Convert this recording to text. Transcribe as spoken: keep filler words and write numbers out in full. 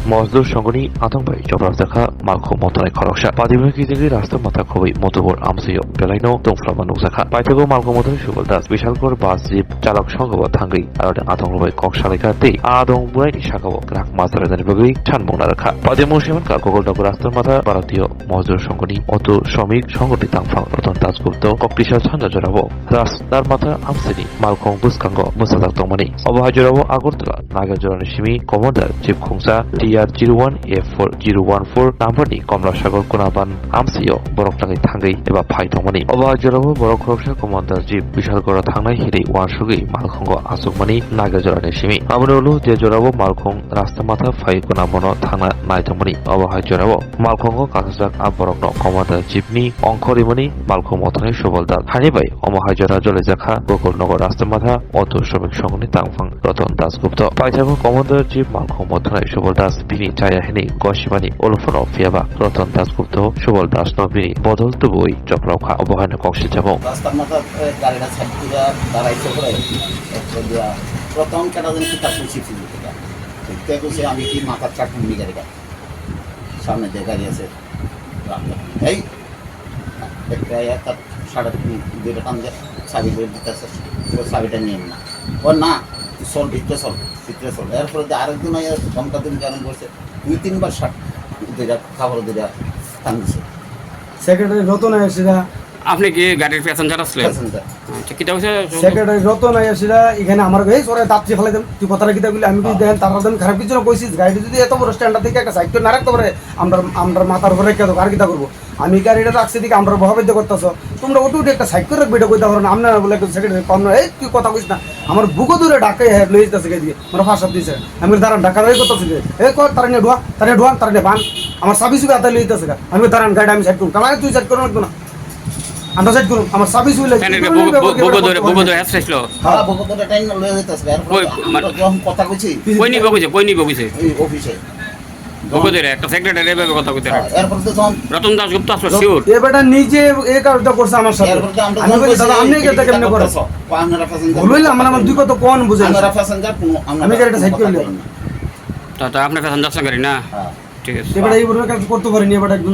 Mojdur songoni atong bai choprak jakha malkhung mothonai khoroksa. Padimung kijigwi rasta matha khobwi Modhupur amsio belaino tongphlama nukjakha. Paithago malkhung mothonai Subal Das, Bishalgarh bus jeep chalok songabo thangwi aroni atong rwbai kok salaikha tei adong buaini sakao kwrak ma chalainani bagwi sanmung narwkha. Padimung simankha Gogolnagar rasta matha Bharatiya Mojdur songoni auto shomik songoni tangphang Ratan Das Gupta koktwisa sanja jorao Ras Darmatha amsini malkhung bwskango bwsajak tongmani. Obo hai jorao Agartala Nagarjorani simi Commander Chief khungsa T R zero one F four zero one four number ni Komla Sagar Kunaban amsio borok nangwi thangwi eba phai tongmani. Obo hai jorao borok khoroksa Commander Chief Bishalgarh thangnai hinwi uansugwi malkhungo achukmani Nagarjorani simi. Aboni ulo je jorao malkhung rasta matha phai Kunabanno thangna nai tongmani. Obo hai jorao malkhungo kasajak a borokno Commander Chief ni ongkhor rimani malkhung mothonai Subal Das. Haini bai omo hai jora jolijakha Gogolnagar rasta matha auto shomik songoni tangphang Ratan Das Gupta. Paithago Commander Chief malkhung mothonai Subal Das bini chaya hinwi gosimani ulo phano phiyaba Ratan Das Gupta Subal Dasno bini bodol tubuwi chopraukha. Obo haino kok sijabo. রাস্তার মাথা, এ, গাড়িটা সাইড করে দাঁড়াইছে পরে, একটা দিয়া প্রথম কেটা যেন কিতা খুশি ফিল করতে। দেখতে খুশি আমি কি মাথার চাটনি গাড়িটা। সামনে যে গাড়ি আছে, এই একটা ইয়া তার সাড়ে তিন, দুইটা টান দিয়ে চাবি বের দিতে আছে, ও চাবিটা নিয়ে না। ও না, তুই চল, ভিতরে চল, ভিতরে চল। এরপরে যে আরেকজন আইয়া ধমকা ধমকি আরম্ভ করছে, দুই তিনবার শার্ট দুইটা, কাপড় দুইটা টান দিছে। সেক্রেটারি রতন আইয়া সেটা আপনি কি গাড়ির প্যাসেঞ্জার আসলেন? প্যাসেঞ্জার। আচ্ছা, কিতা হইছে? সেক্রেটারি রতন আইয়া সেটা এখানে আমার এই সরে দাঁত চেয়ে ফেলে দেন, তুই কথাটা কিতা বললি? আমি কি হ্যাঁ। দেখেন তার রাজধানী খারাপ কিছু না কইছিস, গাড়ি যদি এত বড় স্ট্যান্ডার্ড থেকে একটা সাইড করে না রাখতে পারে, আমরা, আমরা মাথার উপরে রেখে দেবো, আর কিতা করবো? আমি গাড়িটা রাখছি দিকে আমরা ভাবে দিয়ে করতেছ, তোমরা ওটু উঠে একটা সাইড করে রাখবে, এটা কইতে পারো না। আপনারা বলে একজন সেক্রেটারি কম না, এই তুই কথা কইস না, আমার বুকো ধরে ডাকে হ্যাঁ লয়ে যেতেছে এদিকে, আমরা ফাঁসা দিয়েছে। আমি বলি, "দাঁড়ান, ঢাকা দাঁড়িয়ে করতেছি রে।" "এ কর, তারা নিয়ে ঢোয়া, তারা নিয়ে ঢোয়ান, তারা নিয়ে বান।" আমার সাবি সুবি আতায় লয়ে যেতেছে গা। আমি বলি, "দাঁড়ান, গাড়িটা আমি সাইড করুন।" কালারে তুই সাইড করো না, না। আমরা সাইড করুন, আমার সাবি সুবি লাগে। কেন এটা বুকো, বুকো ধরে, বুকো ধরে হাত ছিল? হ্যাঁ, বুকো ধরে টাইম লয়ে যেতেছে। এরপরে কই, আমরা মানে যখন কথা কইছি, কই নিব কইছে, কই নিব কইছে? এই অফিসে। বুকো ধরে একটা সেক্রেটারি এভাবে কথা কইতে হ্যাঁ, পারে। এরপরে তো যখন রতন দাশগুপ্ত আসলো, শিওর। এ বেটা নিজে এই কাজটা করছে আমার সাথে। এরপরে তো আমরা আমি যখন বলি, কইছি, "দাদা, আপনি এই এটা কেমনে করেন?" করতেছো, আপনারা প্যাসেঞ্জার ভুল হইলে আমার, আমার দুই কথা কোন বুঝে না। আমরা প্যাসেঞ্জার কোনো, আমরা আমি গাড়িটা কোনো সাইড কথা করে বলি। কই না। তা, তা আপনি প্যাসেঞ্জার গাড়ি না? হ্যাঁ। ঠিক আছে। এ বেটা এই বড় কাজ করতে পারেনি, এ বেটা একদম